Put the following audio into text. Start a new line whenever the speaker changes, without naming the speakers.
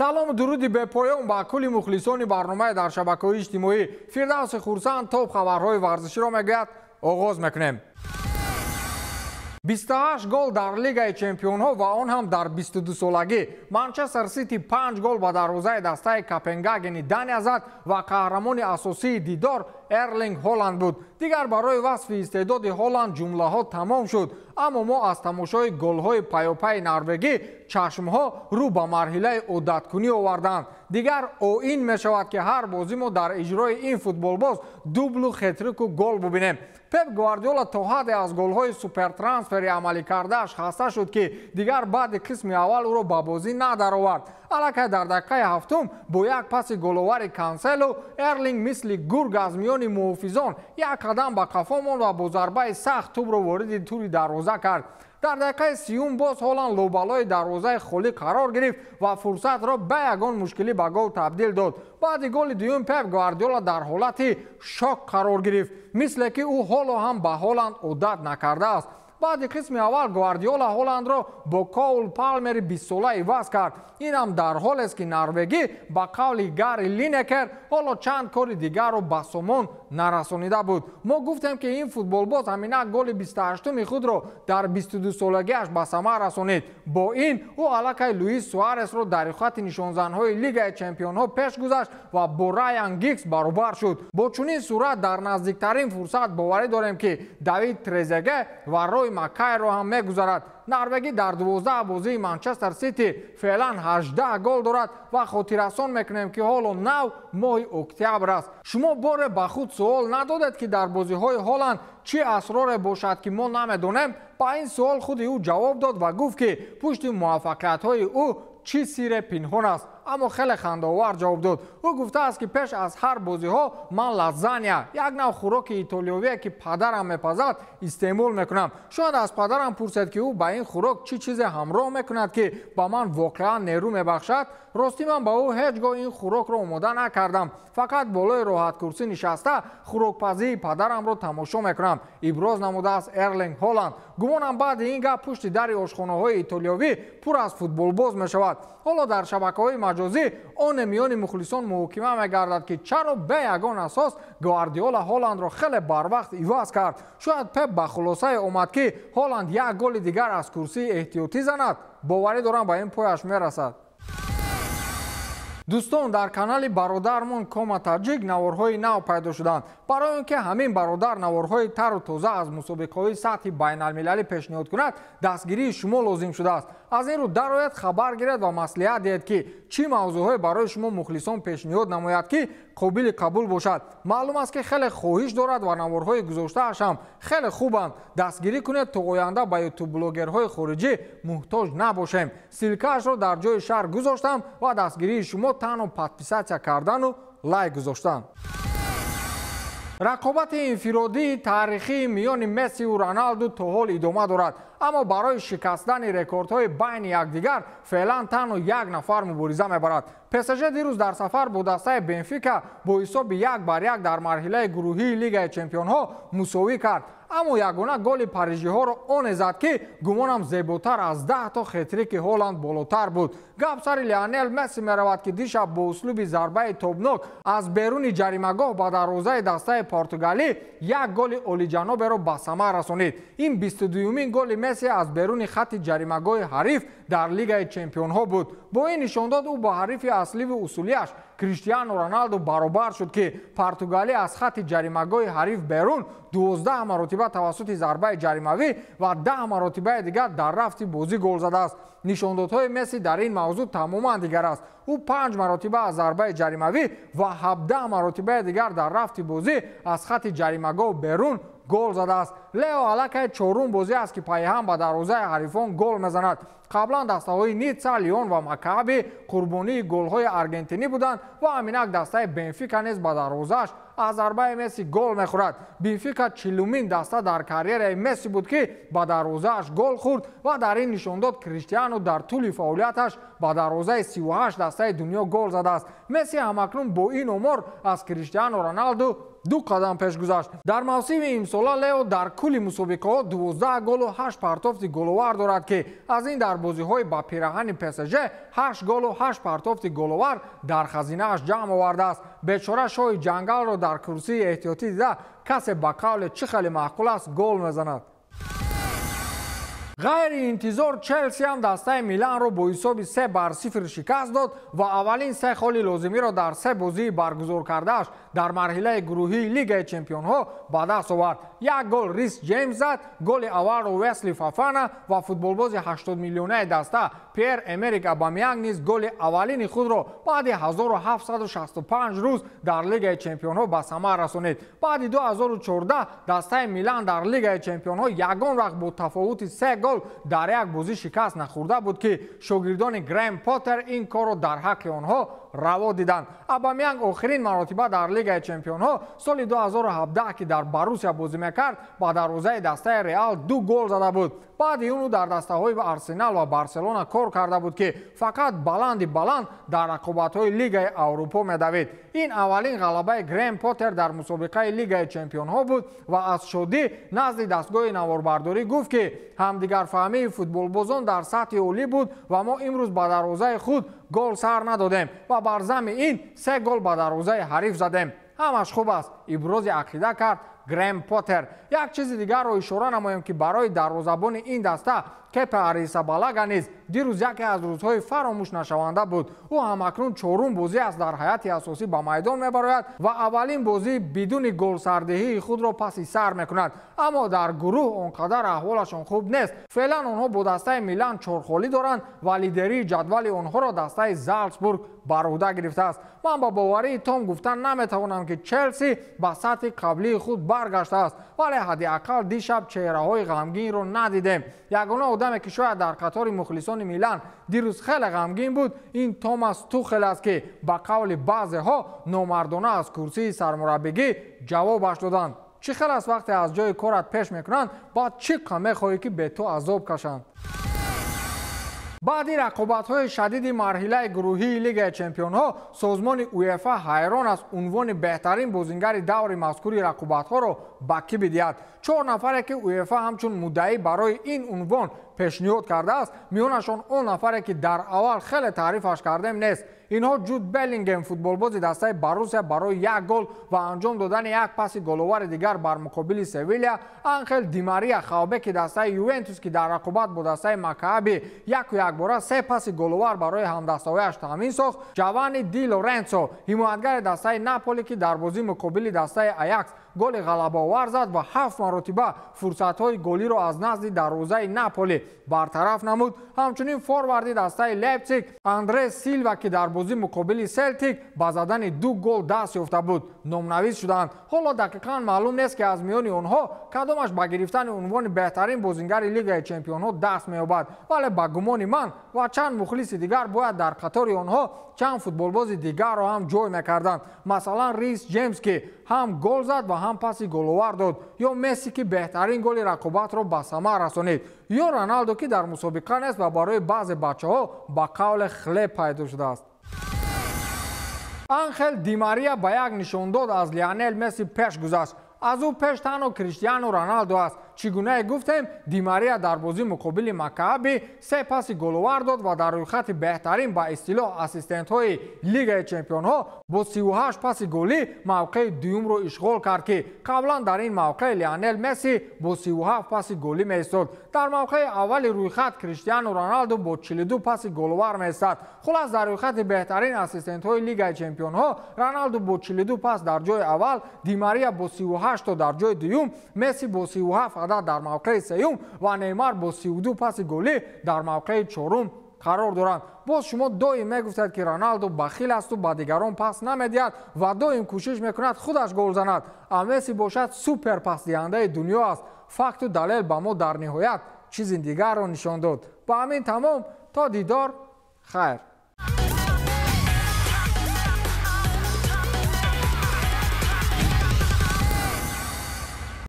Салому дуруди бепоён ба кулли мухлисони барномаи дар шабакаҳои иҷтимоӣ. Фирдавси Хурсанд топ хабарҳои варзиширо мегӯяд. Оғоз мекунем. 28 гол дар Лигаи чемпионҳо ва он ҳам дар 22 солагӣ. Манчестер Сити 5 гол ба дарвозаи дастаи Копенгагени Дания зад ва қаҳрамони асосии дидор Эрлинг Ҳоланд буд. Дигар барои васфи истеъдоди Ҳоланд ҷумлаҳо тамом шуд, аммо мо аз тамошои голҳои паёпайи норвегӣ чашмҳо рӯ ба марҳилаи одаткунӣ оварданд. Дигар оин мешавад, ки ҳар бозӣ мо дар иҷрои ин футболбоз дублу, хетрику гол бубинем. Пеп Гвардиола то ҳадде аз голҳои супертрансфери амалӣ кардааш хаста шуд, ки дигар баъди қисми аввал ӯро ба бозӣ надаровард. Аллакай дар дақиқаи ҳафтум бо як паси головари Канселу Эрлинг мисли гург аз миёни муҳофизон як қадам ба қафо монд ва бо зарбаи сахт тӯбро вориди тури дарвоза кард. Дар дақиқаи 30-ум боз Ҳоланд лобалои дарвозаи холӣ қарор гирифт ва фурсатро ба ягон мушкилӣ ба гол табдил дод. Баъди голи дуюм Пеп Гвардиола дар ҳолати шок қарор гирифт, мисле ки ӯ ҳоло ҳам ба Ҳоланд одат накардааст. Баъди қисми аввал Гвардиола Ҳоландро бо Коул Палмери 20-сола иваз кард. Ин ҳам дар ҳолест, ки норвегӣ ба қавли Гарри Линекер ҳоло чанд кори дигарро ба сомон нарасонида буд. Мо гуфтем, ки ин футболбоз ҳаминак голи 28-уми худро дар 22-солагиаш ба самар расонид. Бо ин ӯ аллакай Луис Суаресро дар рӯйхати нишонзанҳои Лигаи чемпионҳо пеш гузашт ва бо Райан Гигс баробар шуд. Бо чунин сурат дар наздиктарин фурсат боварӣ дорем, ки Давид Трезеге ва Рой Макайро ҳам мегузарад. Норвегӣ дар 12 бозии Манчестер Сити феълан 18 гол дорад ва хотиррасон мекунем, ки ҳоло нав моҳи октябр аст. Шумо боре ба худ суол надодед, ки дар бозиҳои Ҳоланд чӣ асроре бошад, ки мо намедонем? Ба ин суол худи ӯ ҷавоб дод ва гуфт, ки пушти муваффақиятҳои ӯ чӣ сирре пинҳон аст, аммо хеле хандаовар ҷавоб дод. Ӯ гуфтааст, ки пеш аз ҳар бозиҳо ман лазанья, як нав хӯроки итолиёвие, ки падарам мепазад, истеъмол мекунам. Шояд аз падарам пурсед, ки ӯ ба ин хӯрок чӣ чизе ҳамроҳ мекунад, ки ба ман воқеан нерӯ мебахшад. Ростӣ, ман ба ӯ ҳеҷ гоҳ ин хӯрокро омода накардам, фақат болои роҳаткурсӣ нишаста хӯрокпазии падарамро тамошо мекунам, иброз намудааст Эрлинг Ҳоланд. Гумонам, баъди ин гап пушти дари ошхонаҳои итолиёвӣ пур аз футболбоз мешавад. Ҳоло дар шабакаҳои маҷозӣ оне миёни мухлисон муҳокима мегардад, ки чаро бе ягон асос Гвардиола Ҳоландро хеле барвақт иваз кард. Шояд Пеп ба хулосае омад, ки Ҳоланд як голи дигар аз курсии эҳтиётӣ занад. Боварӣ дорам, ба ин пояш мерасад. Дӯстон, дар канали бародармон Кома Таҷик наворҳои нав пайдо шуданд. Барои он ки ҳамин бародар наворҳои тару тоза аз мусобиқаҳои сатҳи байналмилалӣ пешниҳод кунад, дастгирии шумо лозим шудааст. Аз ин рӯ дарояд, хабар гиред ва маслиҳат диҳед, ки чӣ мавзӯъҳое барои шумо мухлисон пешниҳод намояд, ки қобили қабул бошад. Маълум аст, ки хеле хоҳиш дорад ва наворҳои гузоштааш ҳам хеле хубанд. Дастгирӣ кунед, то оянда ба ютубблогерҳои хориҷӣ муҳтоҷ набошем. Ссылка ашро дар ҷои шарҳ гузоштам ва дастгирии шумо танҳо подписаться кардану лайк гузоштан. Рақобати инфиродии таърихии миёни Мессиву Роналду то ҳол идома дорад, аммо барои шикастани рекордҳои байни якдигар феълан танҳо як нафар мубориза мебарад. ПСЖ дирӯз дар сафар бо дастаи Бенфика бо ҳисоби 1-1 дар марҳилаи гурӯҳии Лигаи чемпионҳо мусовӣ кард, аммо ягона голи парижиҳоро оне зад, ки гумонам зеботар аз 10 то хетрики Ҳоланд болотар буд. Гап сари Леонел Месси меравад, ки дишаб бо услуби зарбаи тобнок аз беруни ҷаримагоҳ ба дарвозаи дастаи португалӣ як голи олиҷаноберо ба самар расонид. Ин 22-юмин голи Месси аз беруни хатти ҷаримагоҳи ҳариф дар Лигаи чемпионҳо буд. Бо ин нишондод ӯ бо ҳарифи асливу усулияш Криштиану Роналду баробар шуд, ки португалӣ аз хатти ҷаримагоҳи ҳариф берун 12 маротиба тавассути зарбаи ҷаримавӣ ва 10 маротибаи дигар дар рафти бозӣ гол задааст. Нишондодҳои Месси дар ин мавзӯъ тамоман дигар аст. Ӯ панҷ маротиба аз зарбаи ҷаримавӣ ва 17 маротибаи дигар дар рафти бозӣ аз хатти ҷаримагоҳ берун гол задааст. Лео аллакай чорум бозӣ аст, ки пайҳам ба дарвозаи ҳарифон гол мезанад. Қаблан дастаҳои Ницца, Лион ва Макаби қурбонии голҳои аргентинӣ буданд ва ҳаминак дастаи Бенфика низ ба дарвозааш аз зарбаи Месси гол мехӯрад. Бенфика 40-умин даста дар карьераи Месси буд, ки ба дарвозааш гол хӯрд ва дар ин нишондод Криштиану дар тӯли фаъолияташ ба дарвозаи 38 дастаи дунё гол задааст. Месси ҳамакнун бо ин омор аз Криштиану Роналду Ду қадам пеш гузашт. Дар мавсими имсола Лео дар кулли мусобиқаҳо 12 голу 8 партофти головар дорад, ки аз ин дар бозиҳои ба пираҳани ПСЖ 8 голу 8 партофти головар дар хазинааш ҷамъ овардааст. Бечора шоҳи ҷангалро дар курсии эҳтиётӣ дида, касе ба қавле чӣ хеле маъқул аст гол мезанад. Ғайри интизор Челси ҳам дастаи Миланро бо ҳисоби 3-0 шикаст дод ва аввалин се холи лозимиро дар се бозии баргузор кардааш дар марҳилаи гурӯҳии Лигаи Чемпионҳо ба даст овард. Як гол Рис Ҷеймс зад, голи аввалро Весли Фафана ва футболбози 80 миллионаи даста Пьер Эмерик Абамянг низ голи аввалини худро баъди 1765 рӯз дар Лигаи Чемпионҳо ба самар расонид. Баъди 2014 дастаи Милан дар Лигаи Чемпионҳо ягон вақт бо тафовути се гол дар як бозӣ шикаст нахӯрда буд, ки шогирдони Грэм Поттер ин корро дар ҳаққи онҳо раво диданд. Абамянг охирин маротиба дар Лигаи Чемпионҳо соли 2017, ки дар Боруссия бозӣ мекард, ба дарвозаи дастаи Реал ду гол зада буд. Баъди он ӯ дар дастаҳои Арсенал ва Барселона кор карда буд, ки фақат баланди баланд дар рақобатҳои Лигаи Аврупо медавид. Ин аввалин ғалабаи Грэм Поттер дар мусобиқаи Лигаи Чемпионҳо буд ва аз шодӣ назди дастгоҳи наворбардорӣ гуфт, ки ҳамдигарфаҳмии футболбозон дар сатҳи олӣ буд ва мо имрӯз ба дарвозаи худ гол сар надодем ва бар зами ин се гол ба дарвозаи ҳариф задем. Ҳамаш хуб аст, ибрози ақида кард Грэм Поттер. Як чизи дигарро ишора намоем, ки барои дарвозабони ин даста Кепа Арисабалага низ дирӯз яке аз рӯзҳои фаромӯшнашаванда буд. Ӯ ҳамакнун чорум бозӣ аст дар ҳайати асосӣ ба майдон мебарояд ва аввалин бозӣ бидуни голсардиҳии худро паси сар мекунад. Аммо дар гурӯҳ он қадар аҳволашон хуб нест. Феълан онҳо бо дастаи Милан чорхолӣ доранд ва лидерии ҷадвали онҳоро дастаи Залцбург бар уҳда гирифтааст. Ман ба боварии том гуфтан наметавонам, ки Челси ба сатҳи қаблии худ баргаштааст, вале ҳадди ақал дишаб чеҳраҳои ғамгинро надидем. Ягона одаме, ки шояд дар қатори мухлисони Милан дирӯз хеле ғамгин буд, ин Томас Тухел аст, ки ба қавли баъзеҳо номардона аз курсии сармураббигӣ ҷавобаш доданд. Чӣ хел аст вақте аз ҷои корат пеш мекунанд, баъд чӣ қа мехоҳӣ, ки бе ту азоб кашанд? Баъди рақобатҳои шадиди марҳилаи гурӯҳии Лигаи Чемпионҳо созмони УЕФА ҳайрон аст унвони беҳтарин бозингари даври мазкури рақобатҳоро ба кӣ бидиҳад. Чор нафаре, ки УЕФА ҳамчун муддаӣ барои ин унвон пешниҳод кардааст, миёнашон он нафаре, ки дар аввал хеле таърифаш кардем, нест. Инҳо Ҷуд Беллингем, футболбози дастаи Боруссия, барои як гол ва анҷом додани як паси головари дигар бар муқобили Севилия, Анхел Ди Мария, хавбеки дастаи Ювентус, ки дар рақобат бо дастаи Маккаби яку якбора се паси головар барои ҳамдастаҳояш таъмин сохт, Ҷовани Ди Лоренсо, ҳимоятгари дастаи Наполи, ки дар бозӣ муқобили дастаи Аякс голи ғалабаовар зад ва ҳафт маротиба фурсатҳои голиро аз назди дарвозаи Наполи бартараф намуд, ҳамчунин форварди дастаи Лейпсиг Андре Силва, ки дар бозӣ муқобили Селтик ба задани ду гол даст ёфта буд, номнавис шуданд. Ҳоло дақиқан маълум нест, ки аз миёни онҳо кадомаш ба гирифтани унвони беҳтарин бозингари Лигаи Чемпионҳо даст меёбад, вале ба гумони ман ва чанд мухлиси дигар бояд дар қатори онҳо чанд футболбози дигарро ҳам ҷой мекарданд. Масалан, Рис Ҷеймс, ки ҳам гол зад ва ҳам паси головар дод, ё Месси, ки беҳтарин голи рақобатро ба самар расонид, ё Роналдо, ки дар мусобиқа нест ва барои баъзе бачаҳо ба қавле хлеб пайдо шудааст. Анхел Ди Мария ба як нишондод аз Лионел Месси пеш гузашт. Аз ӯ пеш танҳо Криштиану Роналдо аст. Чӣ гунае гуфтем, Ди Мария дар бозӣ муқобили Маккаби се паси головар дод ва дар рӯйхати беҳтарин ба истилоҳ ассистентҳои Лигаи Чемпионҳо бо 38 паси голӣ мавқеи дуюмро ишғол кард, ки қаблан дар ин мавқеъ Лионел Месси бо 37 паси голӣ меистод. Дар мавқеи аввали рӯйхат Криштиану Роналдо бо 42 паси головар меистад. Хулас, дар рӯйхати беҳтарин ассистентҳои Лигаи Чемпионҳо Роналдо бо 42 пас дар ҷои аввал, Ди Мария бо 38 то дар ҷои дуюм, Месси бо 37 адад дар мавқеи сеюм ва Неймар бо 32 паси голӣ дар мавқеи чорум қарор доранд. Боз шумо доим мегуфтед, ки Роналдо бахил асту ба дигарон пас намедиҳад ва доим кӯшиш мекунад худаш гол занад, а Месси бошад супер пасдиҳандаи дунё аст. Факту далел ба мо дар ниҳоят чизи дигарро нишон дод. Ба ҳамин тамом, то дидор, хайр.